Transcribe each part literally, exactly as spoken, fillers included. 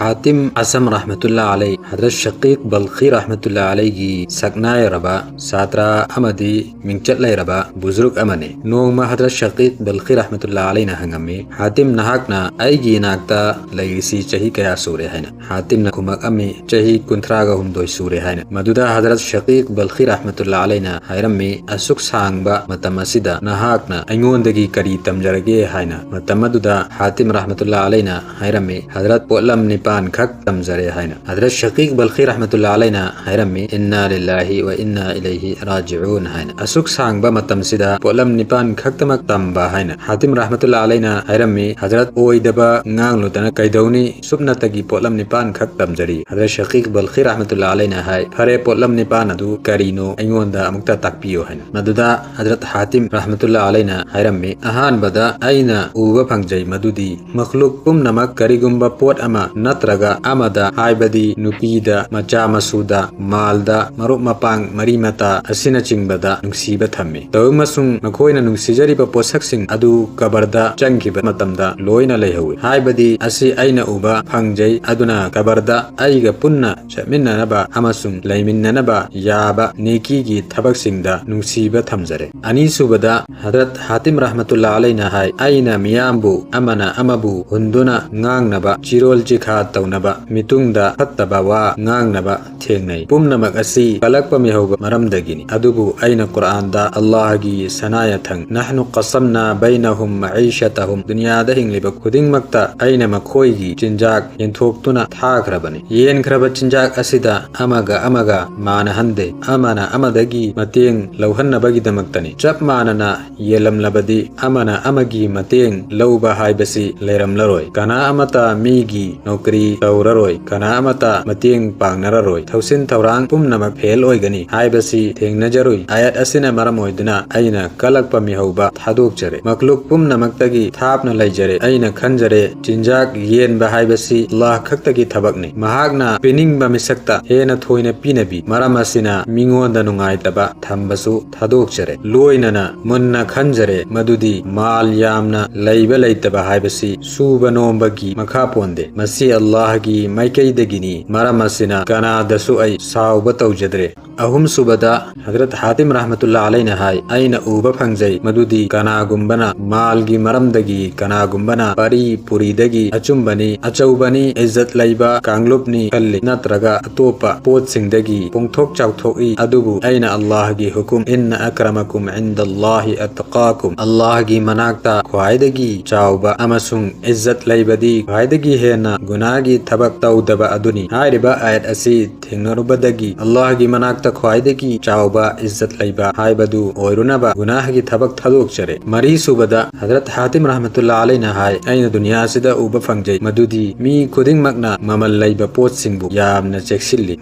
ꯍꯥꯇꯤꯝ ꯑꯁꯝ ꯔꯍꯃꯇꯨꯜꯂꯥ ꯑꯂꯩ, ꯍꯗ꯭ꯔꯠ ꯁꯀꯤꯛ ꯕꯜꯈꯤ ꯔꯍꯃꯇꯨꯜꯂꯥ ꯑꯂꯩꯒꯤ ꯁꯛꯅꯥꯏꯔꯕ ꯁꯥꯇ꯭ꯔ ꯑꯃꯗꯤ ꯃꯤꯡꯆꯠ ꯂꯩꯔꯕ ꯕꯨꯖꯨꯔꯨꯛ ꯑꯃꯅꯤ꯫ ꯅꯣꯡꯃ ꯍꯗ꯭ꯔꯠ ꯁꯀꯤꯛ ꯕꯜꯈꯤ ꯔꯍꯃꯇꯨꯜꯂꯥ ꯑꯂꯩꯅ ꯍꯪꯉꯝꯃꯤ, "ꯍꯥꯇꯤꯝ, ꯅꯍꯥꯛꯅ ꯑꯩꯒꯤ ꯏꯅꯥꯛꯇ ꯂꯩꯔꯤꯁꯤ ꯆꯍꯤ ꯀꯌꯥ ꯁꯨꯔꯦ?" ꯍꯥꯏꯅ꯫ ꯍꯥꯇꯤꯝꯅ ꯈꯨꯝꯃꯛꯑꯝꯃꯤ, "ꯆꯍꯤ ꯀꯨꯟꯊ꯭ꯔꯥꯒ ꯍꯨꯝꯗꯣꯏ ꯁꯨꯔꯦ" ꯍꯥꯏꯅ꯫ ꯃꯗꯨꯗ ꯍꯗ꯭ꯔꯠ ꯁꯀꯤꯛ ꯕꯜꯈꯤ ꯔꯍꯃꯇꯨꯜꯂꯥ ꯑꯂꯩꯅ ꯍꯥꯏꯔꯝꯃꯤ, "ꯑꯁꯨꯛ ꯁꯥꯡꯕ ꯃꯇꯝ ꯑꯁꯤꯗ ꯅꯍꯥꯛꯅ ꯑꯩꯉꯣꯟꯗꯒꯤ ꯀꯔꯤ ꯇꯝꯖꯔꯒꯦ?" ꯍꯥꯏꯅ꯫ ꯃꯇꯝ ꯑꯗꯨꯗ ꯍꯥꯇꯤꯝ ꯔꯍꯃꯇꯨꯜꯂꯥ ꯑꯂꯩꯅ ꯍꯥꯏꯔꯝꯃꯤ, "ꯍꯗ꯭ꯔꯠ, ꯄꯣꯠꯂꯝ ꯅꯤꯄꯥꯟ ꯈꯛ ꯇꯝꯖꯔꯦ" ꯍꯥꯏꯅ꯫ ꯍꯗ꯭ꯔꯠ ꯁꯀꯤꯛ ꯕꯜꯈꯤ ꯔꯍꯃꯇꯨꯜꯂꯥ ꯑꯂꯩꯅ ꯍꯥꯏꯔꯝꯃꯤ, "ꯏꯟꯅꯥ ꯂꯤꯜꯂꯥꯍꯤ ꯋ ꯏꯟꯅꯥ ꯏꯂꯩꯍꯤ ꯔꯥꯖꯤꯎꯟ" ꯍꯥꯏꯅ꯫ "ꯑꯁꯨꯛ ꯁꯥꯡꯕ ꯃꯇꯝꯁꯤꯗ ꯄꯣꯠꯂꯝ ꯅꯤꯄꯥꯟ ꯈꯛꯇꯃꯛ ꯇꯝꯕ" ꯍꯥꯏꯅ꯫ ꯍꯥꯇꯤꯝ ꯔꯍꯃꯇꯨꯜꯂꯥ ꯑꯂꯩꯅ ꯍꯥꯏꯔꯝꯃꯤ, "ꯍꯗ꯭ꯔꯠ, ꯑꯣꯏꯗꯕ ꯉꯥꯡꯂꯨꯗꯅ ꯀꯩꯗꯧꯅꯤ? ꯁꯨꯞꯅꯇꯒꯤ ꯄꯣꯠꯂꯝ ꯅꯤꯄꯥꯟ ꯈꯛ ꯇꯝꯖꯔꯤ꯫" ꯍꯗ꯭ꯔꯠ ꯁꯀꯤꯛ ꯕꯜꯈꯤ ꯔꯍꯃꯇꯨꯜꯂꯥ ꯑꯂꯩꯅ ꯍꯥꯏ, "ꯐꯔꯦ, ꯄꯣꯠꯂꯝ ꯅꯤꯄꯥꯟ ꯑꯗꯨ ꯀꯔꯤꯅꯣ? ꯑꯩꯉꯣꯟꯗ ꯑꯃꯨꯛꯇ ꯇꯥꯛꯄꯤꯌꯨ" ꯍꯥꯏꯅ꯫ ꯃꯗꯨꯗ ꯍꯗ꯭ꯔꯠ ꯍꯥꯇꯤꯝ ꯔꯍꯃꯇꯨꯜꯂꯥ ꯑꯂꯩꯅ ꯍꯥꯏꯔꯝꯃꯤ, "ꯑꯍꯥꯟꯕꯗ ꯑꯩꯅ ꯎꯕ ꯐꯪꯖꯩ ꯃꯗꯨꯗꯤ ꯃꯈꯂꯨꯛ ꯄꯨꯝꯅꯃꯛ ꯀꯔꯤꯒꯨꯝꯕ ꯄꯣꯠ ꯑꯃ ꯅꯠꯇ꯭ꯔꯒ ꯑꯃꯗ, ꯍꯥꯏꯕꯗꯤ ꯅꯨꯄꯤꯗ, ꯃꯆꯥ ꯃꯁꯨꯗ, ꯃꯥꯜꯗ, ꯃꯔꯨꯞ ꯃꯄꯥꯡ, ꯃꯔꯤ ꯃꯇꯥ ꯑꯁꯤꯅꯆꯤꯡꯕꯗ ꯅꯨꯡꯁꯤꯕ ꯊꯝꯃꯤ꯫ ꯇꯧꯏꯃꯁꯨꯡ ꯃꯈꯣꯏꯅ ꯅꯨꯡꯁꯤꯖꯔꯤꯕ ꯄꯣꯠꯁꯛꯁꯤꯡ ꯑꯗꯨ ꯀꯕꯔꯗ ꯆꯪꯈꯤꯕ ꯃꯇꯝꯗ ꯂꯣꯏꯅ ꯂꯩꯍꯧꯏ꯫ ꯍꯥꯏꯕꯗꯤ ꯑꯁꯤ ꯑꯩꯅ ꯎꯕ ꯐꯪꯖꯩ, ꯑꯗꯨꯅ ꯀꯕꯔꯗ ꯑꯩꯒ ꯄꯨꯟꯅ ꯆꯠꯃꯤꯟꯅꯅꯕ ꯑꯃꯁꯨꯡ ꯂꯩꯃꯤꯟꯅꯅꯕ ꯌꯥꯕ ꯅꯦꯀꯤꯒꯤ ꯊꯕꯛꯁꯤꯡꯗ ꯅꯨꯡꯁꯤꯕ ꯊꯝꯖꯔꯦ꯫" ꯑꯅꯤꯁꯨꯕꯗ ꯍꯗ꯭ꯔꯠ ꯍꯥꯇꯤꯝ ꯔꯍꯃꯇꯨꯜꯂꯥ ꯑꯂꯩꯅ ꯍꯥꯏ, "ꯑꯩꯅ ꯃꯤꯌꯥꯝꯕꯨ ꯑꯃꯅ ꯑꯃꯕꯨ ꯍꯨꯟꯗꯨꯅ ꯉꯥꯡꯅꯕ, ꯆꯤꯔꯣꯜ ꯆꯤꯈꯥ ꯇꯧꯅꯕ, ꯃꯤꯇꯨꯡꯗ ꯐꯠꯇꯕ ꯋꯥ ꯉꯥꯡꯅꯕ ꯊꯦꯡꯅꯩ꯫ ꯄꯨꯝꯅꯃꯛ ꯑꯁꯤ ꯀꯂꯛꯄ ꯃꯤꯍꯧꯕ ꯃꯔꯝꯗꯒꯤꯅꯤ꯫ ꯑꯗꯨꯕꯨ ꯑꯩꯅ ꯀꯨꯔꯥꯟꯗ ꯑꯜꯂꯥꯍꯒꯤ ꯁꯅꯥ ꯌꯥꯊꯪ, "ꯅꯍꯅꯨ ꯀꯁꯝꯅꯥ ꯕꯩꯅꯍꯨꯝ ꯃꯑꯤꯁꯇꯍꯨꯝ", ꯗꯨꯅꯤꯌꯥꯗ ꯍꯤꯡꯂꯤꯕ ꯈꯨꯗꯤꯡꯃꯛꯇ ꯑꯩꯅ ꯃꯈꯣꯏꯒꯤ ꯆꯤꯟꯖꯥꯛ ꯌꯦꯟꯊꯣꯛꯇꯨꯅ ꯊꯥꯈ꯭ꯔꯕꯅꯤ꯫ ꯌꯦꯟꯈ꯭ꯔꯕ ꯆꯤꯟꯖꯥꯛ ꯑꯁꯤꯗ ꯑꯃꯒ ꯑꯃꯒ ꯃꯥꯟꯅꯍꯟꯗꯦ, ꯑꯃꯅ ꯑꯃꯗꯒꯤ ꯃꯇꯦꯡ ꯂꯧꯍꯟꯅꯕꯒꯤꯗꯃꯛꯇꯅꯤ꯫ ꯆꯞ ꯃꯥꯟꯅꯅ ꯌꯦꯜꯂꯝꯂꯕꯗꯤ ꯑꯃꯅ ꯑꯃꯒꯤ ꯃꯇꯦꯡ ꯂꯧꯕ ꯍꯥꯏꯕꯁꯤ ꯂꯩꯔꯝꯂꯔꯣꯏ꯫ ꯀꯅꯥ ꯑꯃꯠꯇ ꯃꯤꯒꯤ ꯅꯧꯀꯔꯤ ꯇꯧꯔꯔꯣꯏ, ꯀꯅꯥ ꯑꯃꯠꯇ ꯃꯇꯦꯡ ꯄꯥꯡꯅꯔꯔꯣꯏ꯫ ꯊꯧꯁꯤꯟ ꯊꯧꯔꯥꯡ ꯄꯨꯝꯅꯃꯛ ꯐꯦꯜ ꯑꯣꯏꯒꯅꯤ ꯍꯥꯏꯕꯁꯤ ꯊꯦꯡꯅꯖꯔꯨꯏ꯫ ꯑꯥꯌꯠ ꯑꯁꯤꯅ ꯃꯔꯝ ꯑꯣꯏꯗꯨꯅ ꯑꯩꯅ ꯀꯂꯛꯄ ꯃꯤꯍꯧꯕ ꯊꯥꯗꯣꯛꯆꯔꯦ꯫ ꯃꯈꯂꯨꯛ ꯄꯨꯝꯅꯃꯛꯇꯒꯤ ꯊꯥꯞꯅ ꯂꯩꯖꯔꯦ꯫ ꯑꯩꯅ ꯈꯟꯖꯔꯦ, ꯆꯤꯟꯖꯥꯛ ꯌꯦꯟꯕ ꯍꯥꯏꯕꯁꯤ ꯑꯜꯂꯥꯍ ꯈꯛꯇꯒꯤ ꯊꯕꯛꯅꯤ꯫ ꯃꯍꯥꯛꯅ ꯄꯤꯅꯤꯡꯕ ꯃꯤꯁꯛꯇ ꯍꯦꯟꯅ ꯊꯣꯏꯅ ꯄꯤꯅꯕꯤ꯫ ꯃꯔꯝ ꯑꯁꯤꯅ ꯃꯤꯉꯣꯟꯗ ꯅꯨꯡꯉꯥꯏꯇꯕ ꯊꯝꯕꯁꯨ ꯊꯥꯗꯣꯛꯆꯔꯦ꯫ ꯂꯣꯏꯅꯅ ꯃꯨꯟꯅ ꯈꯟꯖꯔꯦ ꯃꯗꯨꯗꯤ ꯃꯥꯜ ꯌꯥꯝꯅ ꯂꯩꯕ ꯂꯩꯇꯕ ꯍꯥꯏꯕꯁꯤ ꯁꯨꯕ ꯅꯣꯝꯕꯒꯤ ꯃꯈꯥ ꯄꯣꯟꯗꯦ꯫ ꯃꯁꯤ ꯑꯜꯂꯥꯍꯒꯤ ꯃꯥꯏꯀꯩꯗꯒꯤꯅꯤ꯫ ꯃꯔꯝ ꯑꯁꯤꯅ ꯀꯅꯥꯗꯁꯨ ꯑꯩ ꯁꯥꯎꯕ ꯇꯧꯖꯗ꯭ꯔꯦ꯫ ꯑꯍꯨꯝꯁꯨꯕꯗ ꯍꯖꯔꯠ ꯍꯥꯇꯤꯝ ꯔꯍꯃꯇꯨꯜꯂꯥ ꯑꯂꯩꯅ ꯍꯥꯏ, "ꯑꯩꯅ ꯎꯕ ꯐꯪꯖꯩ ꯃꯗꯨꯗꯤ ꯀꯅꯥꯒꯨꯝꯕꯅ ꯃꯥꯜꯒꯤ ꯃꯔꯝꯗꯒꯤ, ꯀꯅꯥꯒꯨꯝꯕꯅ ꯄꯔꯤ ꯄꯨꯔꯤꯗꯒꯤ ꯑꯆꯨꯝꯕꯅꯤ, ꯑꯆꯧꯕꯅꯤ, ꯏꯖꯠ ꯂꯩꯕ ꯀꯥꯡꯂꯨꯞꯅꯤ ꯈꯜꯂꯤ, ꯅꯠꯇ꯭ꯔꯒ ꯑꯇꯣꯞꯄ ꯄꯣꯠꯁꯤꯡꯗꯒꯤ ꯄꯣꯡꯊꯣꯛ ꯆꯥꯎꯊꯣꯛꯏ꯫ ꯑꯗꯨꯕꯨ ꯑꯩꯅ ꯑꯜꯂꯥꯍꯒꯤ ꯍꯨꯀꯨꯝ, 'ꯏꯟꯅ ꯑꯀ꯭ꯔꯃꯀꯨꯝ ꯏꯟꯗꯜꯂꯥꯍꯤ ꯑꯠꯇꯀꯥꯀꯨꯝ', ꯑꯜꯂꯥꯍꯒꯤ ꯃꯅꯥꯛꯇ ꯈ꯭ꯋꯥꯏꯗꯒꯤ ꯆꯥꯎꯕ ꯑꯃꯁꯨꯡ ꯏꯖꯠ ꯂꯩꯕꯗꯤ ꯈ꯭ꯋꯥꯏꯗꯒꯤ ꯍꯦꯟꯅ ꯒꯨꯅꯥꯍꯒꯤ ꯊꯕꯛ ꯇꯧꯗꯕ ꯑꯗꯨꯅꯤ"꯫ ꯍꯥꯏꯔꯤꯕ ꯑꯥꯌꯠ ꯑꯁꯤ ꯊꯦꯡꯅꯔꯨꯕꯗꯒꯤ ꯑꯜꯂꯥꯍꯒꯤ ꯃꯅꯥꯛꯇ ꯈ꯭ꯋꯥꯏꯗꯒꯤ ꯆꯥꯎꯕ ꯏꯖꯠ ꯂꯩꯕ ꯍꯥꯏꯕꯗꯨ ꯑꯣꯏꯔꯨꯅꯕ ꯒꯨꯅꯥꯍꯒꯤ ꯊꯕꯛ ꯊꯥꯗꯣꯛꯆꯔꯦ꯫ ꯃꯔꯤꯁꯨꯕꯗ ꯍꯖꯔꯠ ꯍꯥꯇꯤꯝ ꯔꯍꯃꯇꯨꯜꯂꯥ ꯑꯂꯩꯅ ꯍꯥꯏ, "ꯑꯩꯅ ꯗꯨꯅꯤꯌꯥꯁꯤꯗ ꯎꯕ ꯐꯪꯖꯩ ꯃꯗꯨꯗꯤ ꯃꯤ ꯈꯨꯗꯤꯡꯃꯛꯅ ꯃꯃꯜ ꯂꯩꯕ ꯄꯣꯠꯁꯤꯡꯕꯨ ꯌꯥꯝꯅ ꯆꯦꯛꯁꯤꯜꯂꯤ,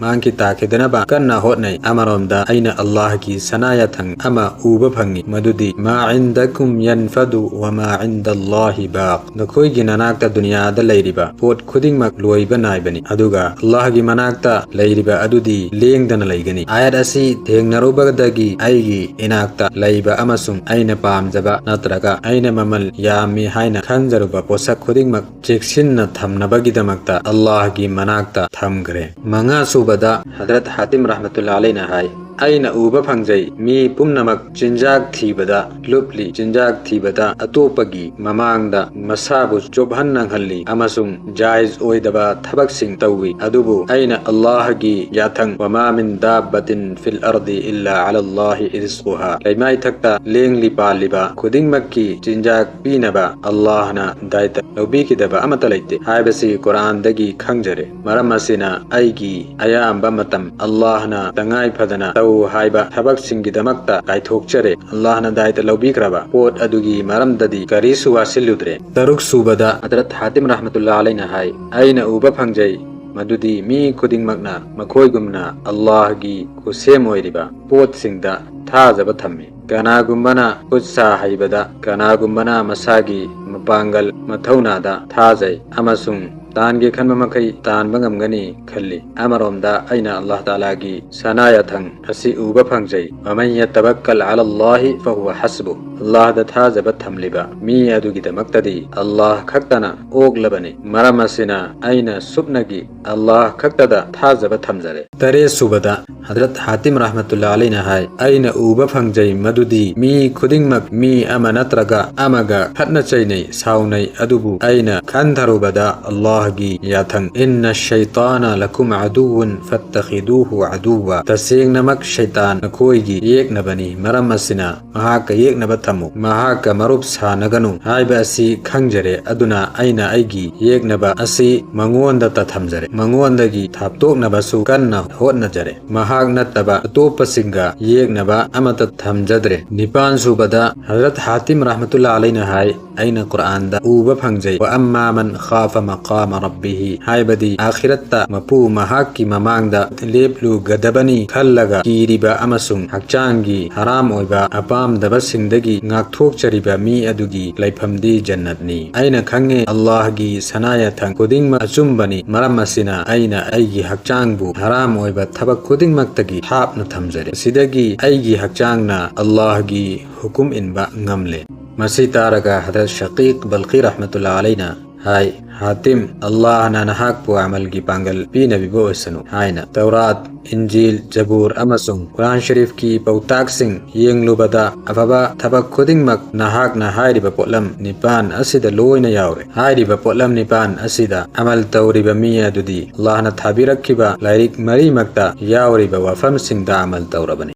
ꯃꯥꯡꯈꯤ ꯇꯥꯈꯤꯗꯅꯕ ꯀꯟꯅ ꯍꯣꯠꯅꯩ꯫ ꯑꯃꯔꯣꯝꯗ ꯑꯩꯅ ꯑꯜꯂꯥꯍꯒꯤ ꯁꯅꯥ ꯌꯥꯊꯪ ꯑꯃ ꯎꯕ ꯐꯪꯉꯤ, ꯃꯗꯨꯗꯤ 'ꯃꯥ ꯏꯟꯗꯀꯨꯝ ꯌꯟꯐꯗꯨ ꯋ ꯃꯥ ꯏꯟꯗꯜꯂꯥꯍꯤ ꯕꯥꯛ', ꯅꯈꯣꯏꯒꯤ ꯅꯅꯥꯛꯇ ꯗꯨꯅꯤꯌꯥꯗ ꯂꯩꯔꯤꯕ ꯄꯣꯠ ꯈꯨꯗꯤꯡꯃꯛ ꯂꯣꯏꯕ ꯅꯥꯏꯕꯅꯤ, ꯑꯗꯨꯒ ꯑꯜꯂꯥꯍꯒꯤ ꯃꯅꯥꯛꯇ ꯂꯩꯔꯤꯕ ꯑꯗꯨꯗꯤ ꯂꯦꯡꯗꯅ ꯂꯩꯒꯅꯤ"꯫ ꯑꯥꯌꯠ ꯑꯁꯤ ꯊꯦꯡꯅꯔꯨꯕꯗꯒꯤ ꯑꯩꯒꯤ ꯏꯅꯥꯛꯇ ꯂꯩꯕ ꯑꯃꯁꯨꯡ ꯑꯩꯅ ꯄꯥꯝꯖꯕ ꯅꯠꯇ꯭ꯔꯒ ꯑꯩꯅ ꯃꯃꯜ ꯌꯥꯝꯃꯤ ꯍꯥꯏꯅ ꯈꯟꯖꯔꯨꯕ ꯄꯣꯠꯁꯛ ꯈꯨꯗꯤꯡꯃꯛ ꯆꯦꯛꯁꯤꯟꯅ ꯊꯝꯅꯕꯒꯤꯗꯃꯛꯇ ꯑꯜꯂꯥꯍꯒꯤ ꯃꯅꯥꯛꯇ ꯊꯝꯈ꯭ꯔꯦ꯫ ꯃꯉꯥꯁꯨꯕꯗ ꯍꯖꯔꯠ ꯍꯥꯇꯤꯝ ꯔꯍꯃꯇꯨꯜꯂꯥ ꯑꯂꯩꯅ ꯍꯥꯏ, "ꯑꯩꯅ ꯎꯕ ꯐꯪꯖꯩ ꯃꯤ ꯄꯨꯝꯅꯃꯛ ꯆꯤꯟꯖꯥꯛ ꯊꯤꯕꯗ ꯂꯨꯞꯂꯤ, ꯆꯤꯟꯖꯥꯛ ꯊꯤꯕꯗ ꯑꯇꯣꯞꯄꯒꯤ ꯃꯃꯥꯡꯗ ꯃꯁꯥꯕꯨ ꯆꯣꯞꯍꯟ ꯅꯪꯍꯜꯂꯤ ꯑꯃꯁꯨꯡ ꯖꯥꯏꯖ ꯑꯣꯏꯗꯕ ꯊꯕꯛꯁꯤꯡ ꯇꯧꯏ꯫ ꯑꯗꯨꯕꯨ ꯑꯩꯅ ꯑꯜꯂꯥꯍꯒꯤ ꯌꯥꯊꯪ, 'ꯋꯃꯥ ꯃꯤꯟ ꯗꯥꯕꯕꯇꯤꯟ ꯐꯤꯜ ꯑꯔꯗꯤ ꯏꯜꯂꯥ ꯑꯂꯜꯂꯥꯍꯤ ꯔꯤꯖ꯭ꯀꯨꯍꯥ', ꯂꯩꯃꯥꯏꯊꯛꯇ ꯂꯦꯡꯂꯤ ꯄꯥꯜꯂꯤꯕ ꯈꯨꯗꯤꯡꯃꯛꯀꯤ ꯆꯤꯟꯖꯥꯛ ꯄꯤꯅꯕ ꯑꯜꯂꯥꯍꯅ ꯗꯥꯏꯇ ꯂꯧꯕꯤꯈꯤꯗꯕ ꯑꯃꯠꯇ ꯂꯩꯇꯦ ꯍꯥꯏꯕꯁꯤ ꯀꯨꯔꯥꯟꯗꯒꯤ ꯈꯪꯖꯔꯦ꯫ ꯃꯔꯝ ꯑꯁꯤꯅ ꯑꯩꯒꯤ ꯑꯌꯥꯝꯕ ꯃꯇꯝ ꯑꯜꯂꯥꯍꯅ ꯇꯉꯥꯏ ꯐꯗꯅ ꯇꯧ ꯍꯥꯏꯕ ꯊꯕꯛꯁꯤꯡꯒꯤꯗꯃꯛꯇ ꯀꯥꯏꯊꯣꯛꯆꯔꯦ꯫ ꯑꯜꯂꯥꯍꯅ ꯗꯥꯏꯇ ꯂꯧꯕꯤꯈ꯭ꯔꯕ ꯄꯣꯠ ꯑꯗꯨꯒꯤ ꯃꯔꯝꯗꯗꯤ ꯀꯔꯤꯁꯨ ꯋꯥꯁꯤꯜꯂꯨꯗ꯭ꯔꯦ"꯫ ꯇꯔꯨꯛꯁꯨꯕꯗ ꯍꯖꯔꯠ ꯍꯥꯇꯤꯝ ꯔꯍꯃꯇꯨꯜꯂꯥ ꯑꯂꯩꯅ ꯍꯥꯏ, "ꯑꯩꯅ ꯎꯕ ꯐꯪꯖꯩ ꯃꯗꯨꯗꯤ ꯃꯤ ꯈꯨꯗꯤꯡꯃꯛꯅ ꯃꯈꯣꯏꯒꯨꯝꯅ ꯑꯜꯂꯥꯍꯒꯤ ꯈꯨꯠꯁꯦꯝ ꯑꯣꯏꯔꯤꯕ ꯄꯣꯠꯁꯤꯡꯗ ꯊꯥꯖꯕ ꯊꯝꯃꯤ꯫ ꯀꯅꯥꯒꯨꯝꯕꯅ ꯈꯨꯠ ꯁꯥ ꯍꯩꯕꯗ, ꯀꯅꯥꯒꯨꯝꯕꯅ ꯃꯁꯥꯒꯤ ꯃꯄꯥꯡꯒꯜ ꯃꯊꯧꯅꯥꯗ ꯊꯥꯖꯩ ꯑꯃꯁꯨꯡ ꯇꯥꯟꯒꯦ ꯈꯟꯕ ꯃꯈꯩ ꯇꯥꯟꯕ ꯉꯝꯒꯅꯤ ꯈꯜꯂꯤ꯫ ꯑꯃꯔꯣꯝꯗ ꯑꯩꯅ ꯑꯜꯂꯥꯍ ꯇꯥꯂꯥꯒꯤ ꯁꯅꯥ ꯌꯥꯊꯪ ꯑꯁꯤ ꯎꯕ ꯐꯪꯖꯩ, 'ꯋꯃꯟ ꯌꯇꯋꯛꯀꯜ ꯑꯂꯜꯂꯥꯍꯤ ꯐꯍꯨꯋ ꯍꯁꯕꯨ', ꯑꯜꯂꯥꯍꯗ ꯊꯥꯖꯕ ꯊꯝꯂꯤꯕ ꯃꯤ ꯑꯗꯨꯒꯤꯗꯃꯛꯇꯗꯤ ꯑꯜꯂꯥꯍ ꯈꯛꯇꯅ ꯑꯣꯛꯂꯕꯅꯤ꯫ ꯃꯔꯝ ꯑꯁꯤꯅ ꯑꯩꯅ ꯁꯨꯞꯅꯒꯤ ꯑꯜꯂꯥꯍ ꯈꯛꯇꯗ ꯊꯥꯖꯕ ꯊꯝꯖꯔꯦ꯫ ꯇꯔꯦꯠ ꯁꯨꯕꯗ ꯍꯗ꯭ꯔꯠ ꯍꯥꯇꯤꯝ ꯔꯍꯃꯇꯨꯜꯂꯥ ꯑꯂꯩꯅ ꯍꯥꯏ, "ꯑꯩꯅ ꯎꯕ ꯐꯪꯖꯩ ꯃꯗꯨꯗꯤ ꯃꯤ ꯈꯨꯗꯤꯡꯃꯛ ꯃꯤ ꯑꯃ ꯅꯠꯇ꯭ꯔꯒ ꯑꯃꯒ ꯈꯠꯅ ꯆꯩꯅꯩ, ꯁꯥꯎꯅꯩ, ꯑꯗꯨꯕꯨ ꯑꯩꯅ ꯈꯟꯊꯔꯨꯕꯗ ꯑꯜꯂꯥꯍꯒꯤ ꯌꯥꯊꯪ, 'ꯏꯟꯅ ꯁꯩꯇꯥꯅ ꯂꯀꯨꯝ ꯑꯗꯨꯋꯨꯟ ꯐꯠꯇꯈꯤꯗꯨꯍꯨ ꯑꯗꯨꯋꯥ', ꯇꯁꯦꯡꯅꯃꯛ ꯁꯩꯇꯥꯟ ꯅꯈꯣꯏꯒꯤ ꯌꯦꯛꯅꯕꯅꯤ, ꯃꯔꯝ ꯑꯁꯤꯅ ꯃꯍꯥꯛꯀ ꯌꯦꯛꯅꯕ ꯊꯝꯃꯨ, ꯃꯍꯥꯛꯀ ꯃꯔꯨꯞ ꯁꯥꯅꯒꯅꯨ ꯍꯥꯏꯕ ꯑꯁꯤ ꯈꯪꯖꯔꯦ꯫ ꯑꯗꯨꯅ ꯑꯩꯅ ꯑꯩꯒꯤ ꯌꯦꯛꯅꯕ ꯑꯁꯤ ꯃꯉꯣꯟꯗꯇ ꯊꯝꯖꯔꯦ, ꯃꯉꯣꯟꯗꯒꯤ ꯊꯥꯞꯇꯣꯛꯅꯕꯁꯨ ꯀꯟꯅ ꯍꯣꯠꯅꯖꯔꯦ꯫ ꯃꯍꯥꯛ ꯅꯠꯇꯕ ꯑꯇꯣꯞꯄꯁꯤꯡꯒ ꯌꯦꯛꯅꯕ ꯑꯃꯠꯇ ꯊꯝꯖꯗ꯭ꯔꯦ"꯫ ꯅꯤꯄꯥꯟ ꯁꯨꯕꯗ ꯍꯖꯔꯠ ꯍꯥꯇꯤꯝ ꯔꯍꯃꯇꯨꯜꯂꯥ ꯑꯂꯩꯅ ꯍꯥꯏ, "ꯑꯩꯅ ꯀꯨꯔꯥꯟꯗ ꯎꯕ ꯐꯪꯖꯩ, 'ꯋꯥ ꯑꯝꯃꯥ ꯃꯟ ꯈꯥꯐ ꯃꯈꯥꯃ ꯔꯕꯤꯍꯤ', ꯍꯥꯏꯕꯗꯤ ꯑꯥꯈꯤꯔꯠꯇ ꯃꯄꯨ ꯃꯍꯥꯛꯀꯤ ꯃꯃꯥꯡꯗ ꯂꯦꯞꯂꯨꯒꯗꯕꯅꯤ ꯈꯜꯂꯒ ꯀꯤꯔꯤꯕ ꯑꯃꯁꯨꯡ ꯍꯛꯆꯥꯡꯒꯤ ꯍꯔꯥꯝ ꯑꯣꯏꯕ ꯑꯄꯥꯝꯗꯕꯁꯤꯡꯗꯒꯤ ꯉꯥꯛꯊꯣꯛꯆꯔꯤꯕ ꯃꯤ ꯑꯗꯨꯒꯤ ꯂꯩꯐꯝꯗꯤ ꯖꯟꯅꯠꯅꯤ꯫ ꯑꯩꯅ ꯈꯪꯉꯦ ꯑꯜꯂꯥꯍꯒꯤ ꯁꯅꯥ ꯌꯥꯊꯪ ꯈꯨꯗꯤꯡꯃꯛ ꯑꯆꯨꯝꯕꯅꯤ, ꯃꯔꯝ ꯑꯁꯤꯅ ꯑꯩꯅ ꯑꯩꯒꯤ ꯍꯛꯆꯥꯡꯕꯨ ꯍꯔꯥꯝ ꯑꯣꯏꯕ ꯊꯕꯛ ꯈꯨꯗꯤꯡꯃꯛꯇꯒꯤ ꯊꯥꯞꯅ ꯊꯝꯖꯔꯦ꯫ ꯃꯁꯤꯗꯒꯤ ꯑꯩꯒꯤ ꯍꯛꯆꯥꯡꯅ ꯑꯜꯂꯥꯍꯒꯤ ꯍꯨꯀꯨꯝ ꯏꯟꯕ ꯉꯝꯂꯦ"꯫ ꯃꯁꯤ ꯇꯥꯔꯒ ꯍꯗꯔꯠ ꯁꯀꯤꯛ ꯕꯜꯀꯤ ꯔꯍꯃꯇꯨꯜꯂꯥ ꯑꯂꯩꯅ ꯍꯥꯏ, "ꯍꯥꯇꯤꯝ, ꯑꯜꯂꯥꯍꯅ ꯅꯍꯥꯛꯄꯨ ꯑꯃꯜꯒꯤ ꯄꯥꯡꯒꯜ ꯄꯤꯅꯕꯤꯕ ꯑꯣꯏꯁꯅꯨ" ꯍꯥꯏꯅ꯫ ꯇꯧꯔꯥꯠ, ꯏꯟꯖꯤꯜ, ꯖꯕꯨꯔ ꯑꯃꯁꯨꯡ ꯀꯨꯔꯥꯟ ꯁꯔꯤꯐꯀꯤ ꯄꯥꯎꯇꯥꯛꯁꯤꯡ ꯌꯦꯡꯂꯨꯕꯗ ꯑꯐꯕ ꯊꯕꯛ ꯈꯨꯗꯤꯡꯃꯛ ꯅꯍꯥꯛꯅ ꯍꯥꯏꯔꯤꯕ ꯄꯣꯠꯂꯝ ꯅꯤꯄꯥꯟ ꯑꯁꯤꯗ ꯂꯣꯏꯅ ꯌꯥꯎꯔꯦ꯫ ꯍꯥꯏꯔꯤꯕ ꯄꯣꯠꯂꯝ ꯅꯤꯄꯥꯟ ꯑꯁꯤꯗ ꯑꯃꯜ ꯇꯧꯔꯤꯕ ꯃꯤ ꯑꯗꯨꯗꯤ ꯑꯜꯂꯥꯍꯅ ꯊꯥꯕꯤꯔꯛꯈꯤꯕ ꯂꯥꯏꯔꯤꯛ ꯃꯔꯤꯃꯛꯇ ꯌꯥꯎꯔꯤꯕ ꯋꯥꯐꯝꯁꯤꯡꯗ ꯑꯃꯜ ꯇꯧꯔꯕꯅꯤ꯫